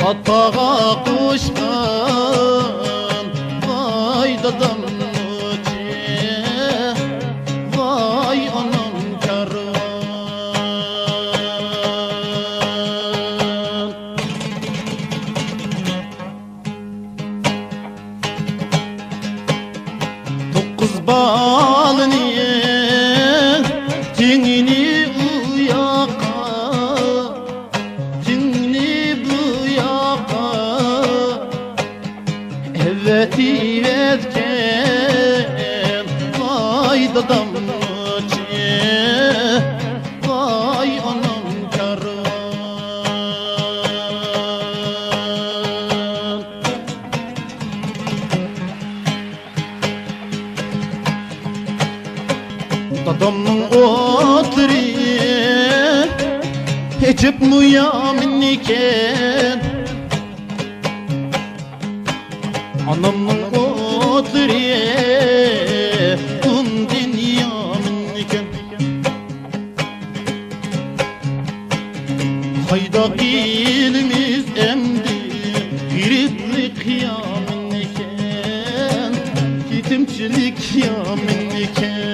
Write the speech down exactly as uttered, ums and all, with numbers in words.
ئاتاغا قوشقان ۋاي دادامنىچى، ۋاي ئانام كارۋان. توققۇز بالىنى تېڭىنى ئۇ ياققا، تېڭىنى بۇ ياققا ئەۋەتىۋەتكەن ۋاي دادامنىچى، ۋاي ئانام كارۋان. دادامنىڭ ئوتلىرى ئەجەبمۇ يامان ئىكەن. ئانامنىڭ ئوتلىرى ئۇندىن يامان ئىكەن. قايداق ئېلىمىز ئەمدى، غېرىبلىق يامان ئىكەن، يېتىمچىلىك يامان ئىكەن.